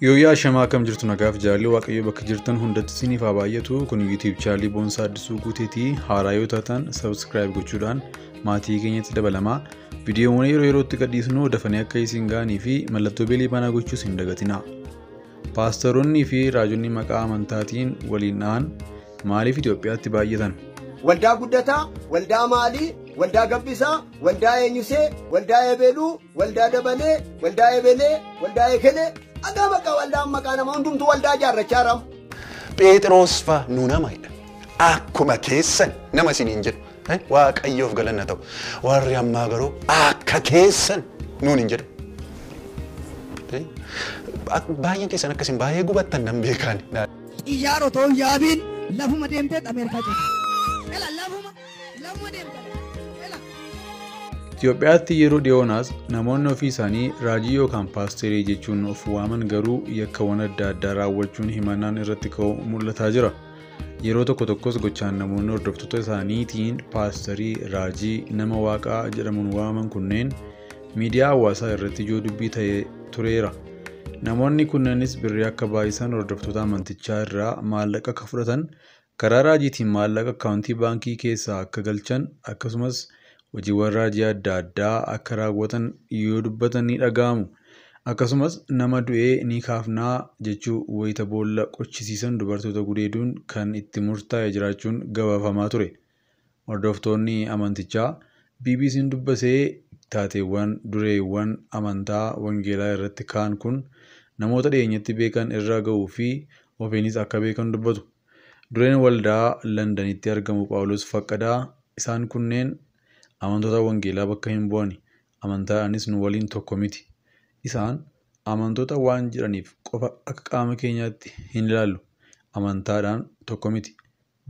Yooyyaa shamaa akkam jirtu nagaaf jaalli Waaqayyo bakka jirtan hundatti isiniif haa baay'atu. Kun YouTube chaanalii Boonsaa Addisuu Guuteetii haaraa yoo taatan subscribe gochuudhaan maatii keenyatti dabalamaa. Viidiyoowwan yeroo yerootti gadhiisnu dafanii akka isin ga'anii fi mallattoo beelii banaa gochuus hin dagatinaa. Paasteroonnii fi raajonni maqaa amantaatiin waliin dha'an maaliif Itoophiyaatti baay'atan? Waldaa guddataa, waldaa maalii, waldaa gabbisaa, waldaa eenyusee, waldaa ebeeluu, waldaa dabalee, waldaa ebelee, waldaa ekelee. Agaa bakka waldaan maqaa nama hundumtuu waldaa ijaarrachaa jira. Phexros fa'a nu nama jedha. Akkuma keessan nama isiniin jedhu. Waaqayyoof galanna ta'u. Warri ammaa garuu akka keessan nuun hin jedhu. Baay'een keessan akkasin baay'ee gubattan nan beekaan. Xiyyaara otoo hin yaabiin lafuma deemtee Ameerikaa ceete. Ela lafuma lafuma deemte. Ela. Itoophiyaatti yeroo dhiyoonaas namoonni ofii isaanii raajii yookaan paasterii jechuun of waaman garuu yakkawwan adda addaa raawwachuun himannaan irratti ka'u mul'ataa jira. Yeroo tokko tokkos gochaan namoonni hordoftoota isaaniitiin paasterii, raajii, nama waaqaa jedhamuun waaman kunneen miidiyaa hawaasaa irratti ijoo dubbii ta'ee tureera. Namoonni kunneenis birrii akka baay'isan hordoftoota amantichaa irraa maallaqa akka fudhatan, karaa raajiitiin maallaqa akkaawuntii baankii keessaa akka galchan akkasumas hojiiwwan raajii adda addaa akka raawwatan yoo dubbatan ni dhaga'amu. Akkasumas nama du'ee ni kaafnaa jechuu wayita boolla qochisiisan dubartoota gudeeduun kan itti murtaa'e jiraachuun gabaafamaa ture. Hordoftoonni amantichaa BBC'n dubbisee taateewwan dureewwan amantaa wangeelaa irratti ka'an kun namoota dhiyeenyatti beekan irra ga'uu fi ofiinis akka beekan dubbatu. Dureen waldaa Londanitti argamu Phaawulos Faqqadaa isaan kunneen amantoota wangeelaa bakka hin bu'ani. Amantaadhaanis nu waliin tokko miti. Isaan amantoota waan jedhaniif qofa akka qaama keenyaatti hin ilaallu. Amantaadhaan tokko miti.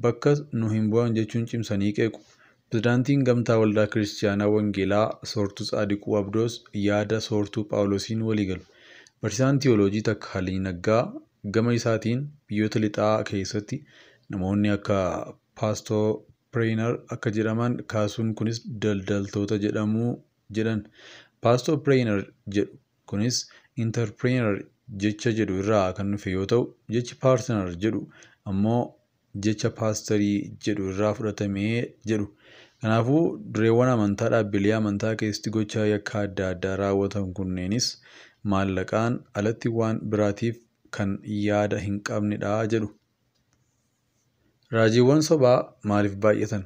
Bakka nu hin bu'an jechuun cimsanii qeequ. Pirezidaantiin Gamtaa Waldaa Kiristiyaanaa Wangeelaa Soortuu Tsaadiquu Abdoos yaada Soortuu Phaawulosiin waliigalu. Barsiisaan Tiyooloojii Takkaaliny Naggaa gama isaatiin biyyoota lixaa keessatti namoonni akka paastoopireeyinar akka jedhaman kaasuun kunis daldaltoota jedhamu jedhan. Paastoopireeyinar jedhu kunis intarpireeyinar jecha jedhu irraa kan dhufe yoo ta'u, jechi paartinar jedhu ammoo jecha paasterii jedhu irraa fudhatamee jedhu. Kanaafuu dureewwan amantaa dhaabbilee amantaa keessatti gochaa yakka adda addaa raawwatan kunneenis maallaqaan alatti waan biraatiif kan yaada hin qabnedha jedhu. Raajiiwwan sobaa maaliif baay'atan?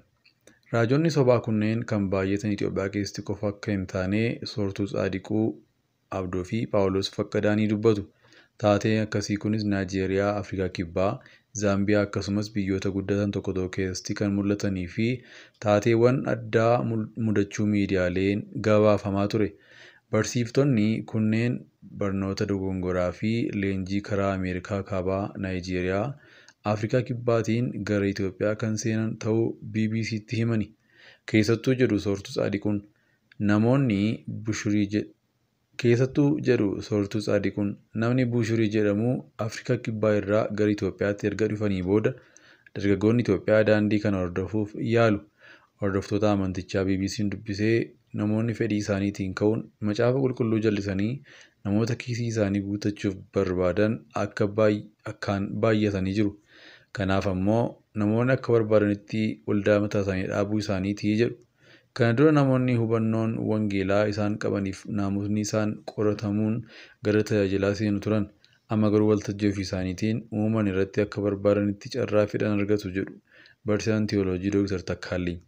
Raajonni sobaa kunneen kan baay'atan Itoophiyaa keessatti qofa akka hin taane Soortuu Tsaadiquu Abdoo fi Phaawulos Faqqadaa ni dubbatu. Taateen akkasii kunis Naayijeeriyaa, Afrikaa Kibbaa, Zaambiyaa akkasumas biyyoota guddatan tokko tokko keessatti kan mul'atanii fi taateewwan addaa mudachuu miidiyaaleen gabaafamaa ture. Barsiiftonni kunneen barnoota dogongoraa fi leenjii karaa Ameerikaa Kaabaa, Naayijeeriyaa, Afrikaa Kibbaatiin gara Itoophiyaa kan seenan ta'uu BBC'tti himani. Keessattuu jedhu Soortuu Tsaadiquun namoonni Bushurii Keessattuu jedhu Soortuu Tsaadiquun namni Bushurii jedhamu Afrikaa Kibbaa irraa gara Itoophiyaatti erga dhufanii booda dargaggoonni Itoophiyaa daandii kana hordofuuf yaalu. Hordoftoota amantichaa BBC'n dubbisee namoonni fedhii isaaniitiin ka'uun macaafa qulqulluu jallisanii namoota kiisii isaanii guuttachuuf barbaadan akka akkaan baay'atanii jiru. Kanaaf ammoo namoonni akka barbaadanitti waldaa mataa isaanii dhaabuu isaaniitii jedhu. Kana dura namoonni hubannoon wangeelaa isaan qabaniif naamusni isaan qoratamuun gara tajaajilaa seenu turan. Amma garuu waltajjii ofii isaaniitiin uuman irratti akka barbaadanitti carraa fedhan argatu jedhu barsiisaan Tiyooloojii Dooktar Takkaaliny.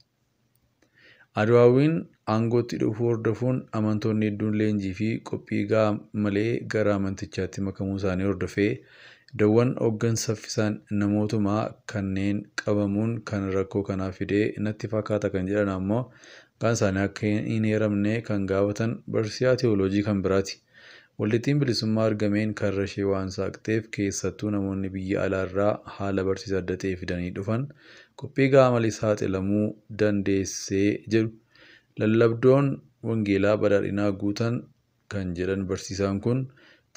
Adwaawwiin aangootti dhufuu hordofuun amantoonni hedduun leenjii fi qophii gahaa malee gara amantichaatti makamuu isaanii hordofee iddoowwan hooggansa saffisaan namootuma kanneen qabamuun kan rakkoo kanaa fidee natti fakkaata kan jedhan ammoo maqaan isaanii akka hin eeramne kan gaafatan barsiisaa tiyooloojii kan biraati. Waldittiin bilisummaa argameen karra ishee waan saaqxeef keessattuu namoonni biyya alaarraa haala barsiisa adda ta'e fidanii dhufan qophii gahaa malee saaxilamuu dandeessee jedhu. Lallabdoon wangeelaa badhaadhinaa guutan kan jedhan barsiisaan kun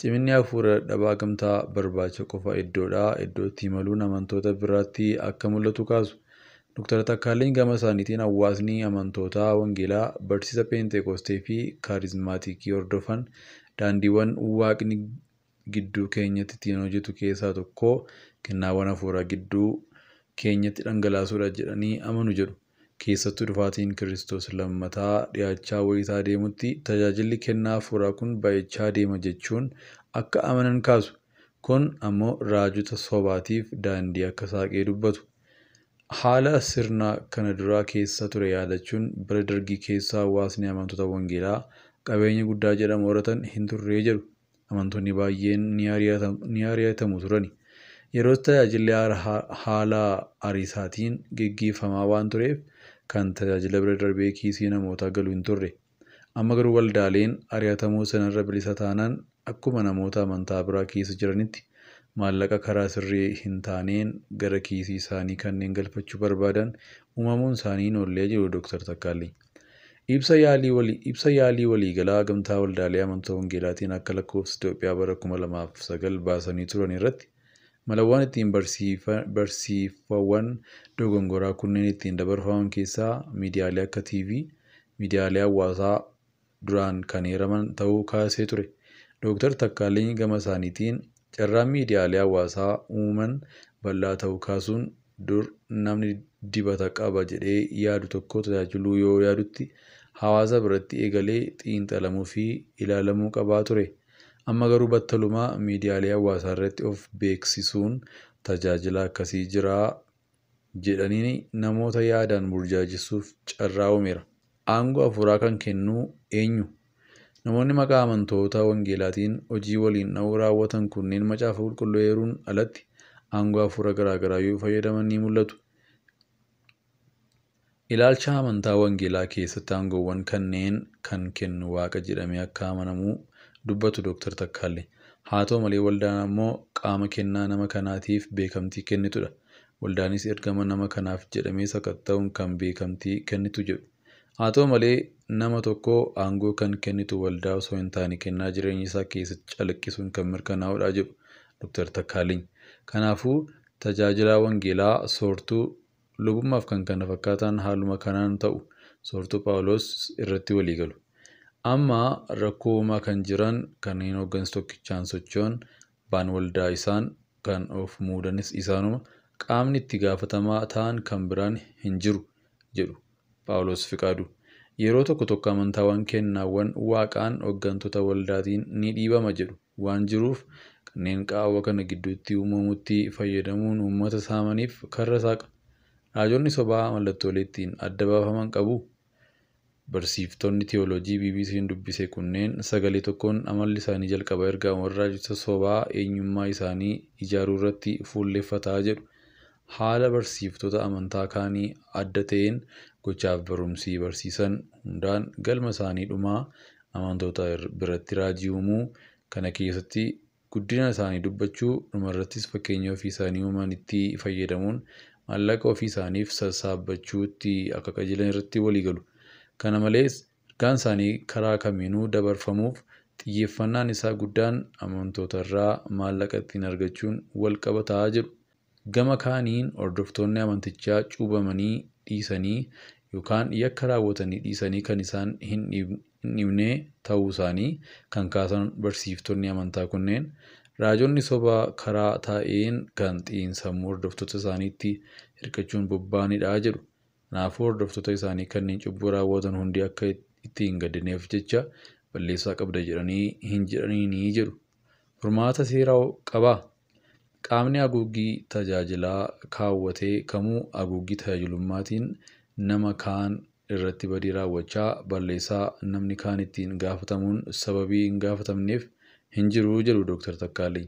ciminni hafuura dadhabaa gamtaa barbaacha qofa iddoodhaa iddootti imaluun amantoota biraatti akka mul'atu kaasu. Dooktar Takkaaliny gama isaaniitiin hawaasni amantootaa wangeelaa barsiisa Peenteqoostee fi Kaarizmaatikii hordofan daandiiwwan waaqni gidduu keenyatti ittiin hojjetu keessaa tokko kennaawwan hafuuraa gidduu keenyatti dhangalaasuudha jedhanii amanu jedhu. Keessattuu dhufaatiin Kiristoos lammataa dhiyaachaa wayitaa deemutti tajaajilli kennaa hafuuraa kun baay'achaa deema jechuun akka amanan kaasu. Kun ammoo raajota sobaatiif daandii akka saaqee dubbatu. Haala sirna kana duraa keessa ture yaadachuun bara dargii keessa hawaasni amantoota wangeelaa qabeenya guddaa jedhamu horatan hin turre jedhu. Amantoonni baay'een ni ari'atamu turani. Yeroo tajaajilli haala ariisaatiin geggeeffamaa waan tureef kan tajaajila bira darbee kiisii namootaa galu hin turre. Amma garuu waldaaleen ari'atamuu sanarra bilisa taanaan akkuma namoota amantaa biraa keessa jiranitti maallaqa karaa sirrii hin taaneen gara kiisii isaanii kanneen galfachuu barbaadan uumamuun isaanii hin oollee jiru Dr. Takkaallee. Ibsa yaalii waliigalaa gamtaa waldaalee amantoota wangeelaatiin akka lakkoofsa Itoophiyaa bara 2009 baasanii turan irratti malawwan ittiin barsiifawwan dogongoraa kunneen ittiin dabarfaman keessaa miidiyaalee akka TV, miidiyaalee hawaasaa duraan kan heeraman ta'uu kaasee ture. Dr. Takkaaleen gama isaaniitiin carraan miidiyaalee hawaasaa uuman bal'aa ta'uu kaasuun dur namni dibata qaba jedhee yaadu tokko tajaajiluu yoo yaadutti hawaasa biratti eegalee xiinxalamuu fi ilaalamuu qabaa ture. Amma garuu battalumaa miidiyaalee hawaasaa irratti of beeksisuun tajaajila akkasii jira jedhanii namoota yaadaan burjaajessuuf carraa uumeera. Aangoo hafuuraa kan kennu eenyu? Namoonni maqaa amantoota wangeelaatiin hojii waliin dha'uu raawwatan kunneen macaafa qulqulluu eeruun alatti aangoo hafuura garaagaraa yoo fayyadaman ni mul'atu. Ilaalcha amantaa wangeelaa keessatti aangoowwan kanneen kan kennu waaqa jedhamee akka amanamu dubbatu Dr. Takkaalee. Haa ta'u malee waldaan ammoo qaama kennaa nama kanaatiif beekamtii kennitudha. Waldaanis ergama nama kanaaf jedhamee sakatta'uun kan beekamtii kennitu jedhu. Haa ta'u malee nama tokko aangoo kan kennitu waldaa osoo hin taane kennaa jireenya isaa keessatti calaqqisuun kan mirkanaa'udha jedhu Dr. Takkaaleen. Kanaafuu tajaajila wangeelaa soortuu lubummaaf kan kana fakkaatan haaluma kanaan ta'u soortuu Phaawulos irratti walii galu. Amma rakkoo uumaa kan jiran kanneen hooggansa tokkichaan socho'an baan waldaa isaan kan of muudanis isaanuma qaamni itti gaafatamaa ta'an kan biraan hin jiru jedhu Phaawulos Fiqaadu. Yeroo tokko tokko amantaawwan kennaawwan waaqaan hooggantoota waldaatiin ni dhiibama jedhu waan jiruuf kanneen qaawwa kana gidduutti uumamutti fayyadamuun uummata saamaniif karra saaqa. Raajonni sobaa mallattoolee ittiin adda baafaman qabu. Barsiiftonni tiyooloojii BBC'n dubbise kunneen sagalee tokkoon amalli isaanii jalqaba ergaawwan raajota sobaa eenyummaa isaanii ijaaruu irratti fuulleffataa jedhu. Haala barsiiftota amantaa kaanii adda ta'een gochaaf barumsi barsiisan hundaan galma isaanii dhumaa amantoota biratti raajii uumuu kana keessatti guddina isaanii dubbachuu dhumarrattis fakkeenya ofii isaanii uuman itti fayyadamuun maallaqa ofii isaaniif sassaabbachuutti akka qajeelan irratti walii galu. Kana malees ergaan isaanii karaa kamiinuu dabarfamuuf xiyyeeffannaan isaa guddaan amantoota irraa maallaqa ittiin argachuun wal qabataa jedhu. Gama kaaniin hordoftoonni amantichaa cuubamanii dhiisanii yookaan yakka raawwatanii dhiisanii kan isaan hin dhibne ta'uu isaanii kan kaasan barsiiftonni amantaa kunneen raajonni sobaa karaa taa'een kan xiinsammuu hordoftoota isaaniitti hirkachuun bobba'anidha jedhu. Kanaafuu hordoftoota isaanii kanneen cubbuu raawwatan hundi akka itti hin gaddineef jecha balleessaa qabda jedhanii hin jedhaniini jedhu. Furmaata seeraa qabaa? Qaamni haguuggii tajaajilaa kaawwatee kamuu haguuggii tajaajilummaatiin nama kaan irratti badii raawwachaa balleessaa namni kaan ittiin gaafatamuun sababii hin gaafatamneef hin jiru jedhu Dr. Takkaalee.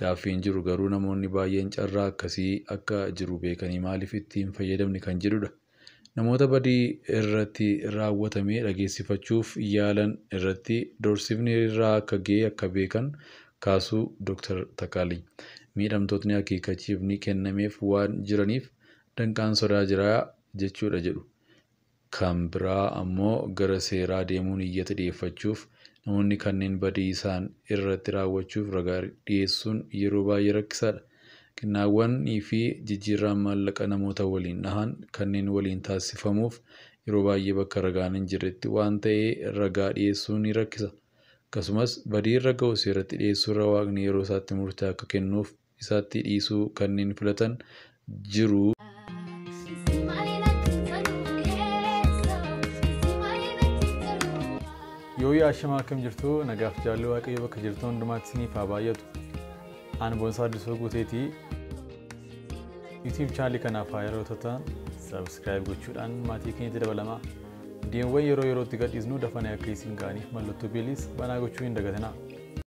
Gaaffiin jiru garuu namoonni baay'een carraa akkasii akka jiru beekanii maaliif itti hin fayyadamne kan jedhudha. Namoota badii irratti raawwatame dhageessifachuuf yaalan irratti doorsifni irraa akka ga'e akka beekan kaasuu Dr. Takkaalee. Miidhamtootni akeekkachiifni kennameef waan jiraniif danqaan sodaa jira jechuudha jedhu. Kan biraa ammoo gara seeraa deemuun iyyata dhiyeeffachuuf namoonni kanneen badii isaan irratti raawwachuuf ragaa dhiyeessuun yeroo baay'ee rakkisaadha. Kennaawwanii fi jijjiirraan maallaqa namoota waliin dhahan kanneen waliin taasifamuuf yeroo baay'ee bakka ragaan hin jirretti waan ta'ee ragaa dhiyeessuun ni rakkisa. Akkasumas badii irra ga'u seeratti dhiyeessuurra Waaqni yeroo isaatti murtee akka kennuuf isaatti dhiisuu kanneen filatan jiru. Yoo yaashamaa akkam jirtu nagaaf jaalli Waaqayyo bakka jirtu hundumaatti isiniif haa baay'atu. Ani Boonsaa Addisuu Guuteetii. YouTube chaanalii kanaaf haa yeroo ta'an subscribe gochuudhaan maatii keenyatti dabalamaa. Viidiyoowwan yeroo yerootti gadhiisnu dafanii akka isin ga'aniif mallattoo beeliis banaa gochuu hin dagatinaa.